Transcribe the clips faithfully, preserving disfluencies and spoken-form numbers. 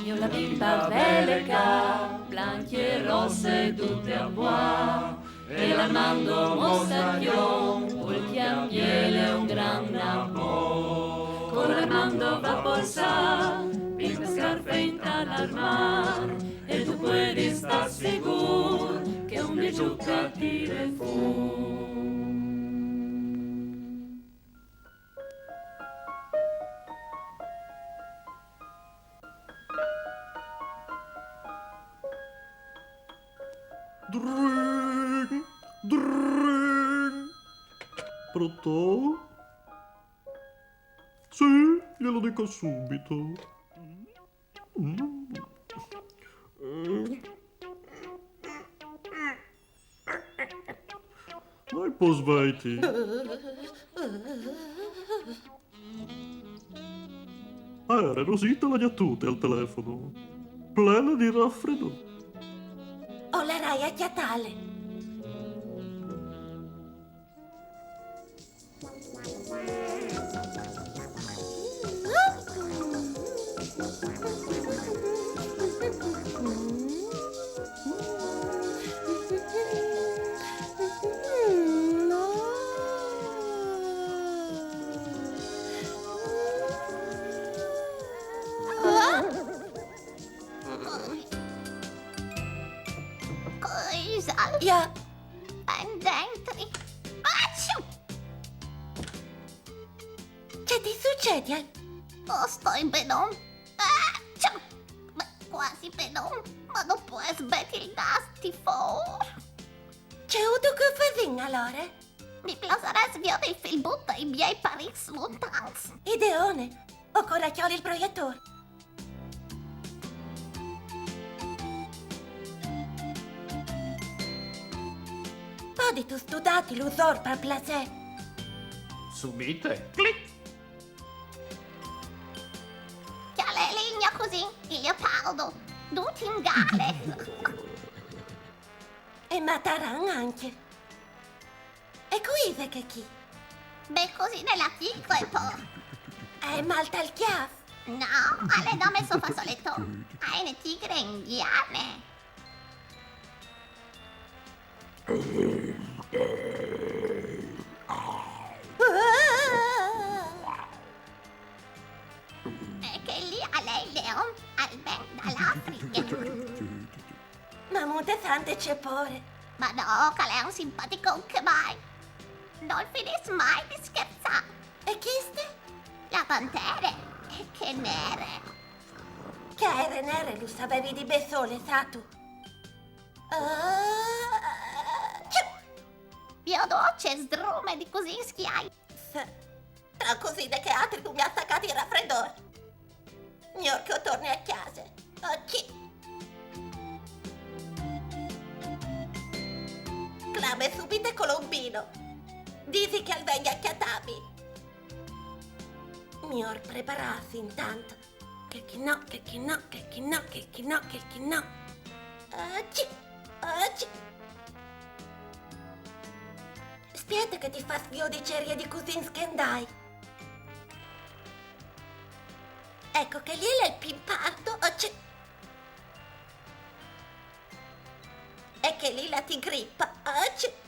Io la bimba vele ca, blanche e rosse tutte a boa, e l'Armando mostaglion, col chiambiele un gran napò. Con l'Armando va polsà, pin scarfe in tal armar, e tu puoi sta sigur che un giuca tire fu. Dring, dring. Pronto? Sì, glielo dico subito. Mm. Eh. Dai, po sveiti. Ere Rosita la gnatute al telefono, plena di raffredo. O lerai a cjatale. Cosa? Ja. Ben dentri. Aciu! Ce ti sucedial? Oh, stoi benon. Aciu! Beh, quasi benon, ma no pues sbeti il nas ti for. Ce utu che fasin alore? Mi plasarès viodi il filmut dai miei parents lontans. Ideone. Ocor a cjoli il proietor. Podistu studati l'usor par plasè? Subite. Clic. Cjale, ligno cusì, il leopardo. Dut in gale. E mataran ancje. E cui ise che chi? Beh, cusì nella tico e po. È mal tal chiaf? No, al è dome so fasoleton. A è une tigre indiane. E che lì al è il leon, al ven da l'Afriche. Mamute sante ce pore. Ma no, che al è un simpaticon che mai. No finìs mai di scherzà. E cheste? La pantere. E che nere. Che a ere nere lu savevi di bessole, satu. Mio Dio, ce sdrume di cusì in schiai. Tra cusì de che atri tu mi ha stacati il raffreddore. Gnor che o torni a cjase. Occhi. Clame subite Colombino. Disi che al vegni a cjatami. Mior prepararsi intanto. Che chi no, che chi no, che chi no, che chi no, che chi no. Occhi, occhi. Spieta che ti fas viodi ce rie di cusins che ndai. Ecco che lì l'è il pimpardo, occhi. E che lì la tigripa, occhi.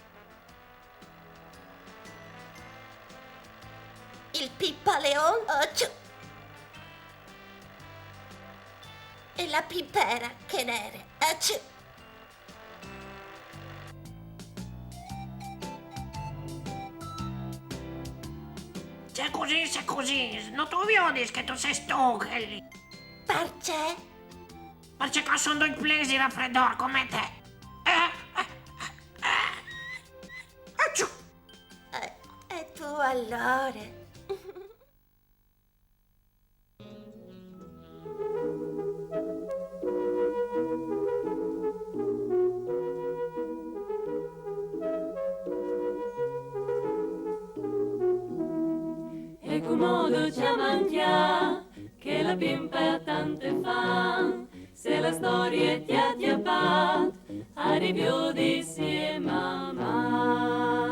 Il pipaleon, occhi. E la pimpera, che nere, occhi. Ce cusì, ce cusì, no tu viodis che tu ses tu che lì. Parcè? Parcè che a son doi plens di raffreddor come te. Eh, eh, eh, eh. Aciù! Eh, e tu allora? E cumò ducj a mangjâ, che la pimpa e à tante fam, se la storie ti à cjapât, a riviodisi e mamà.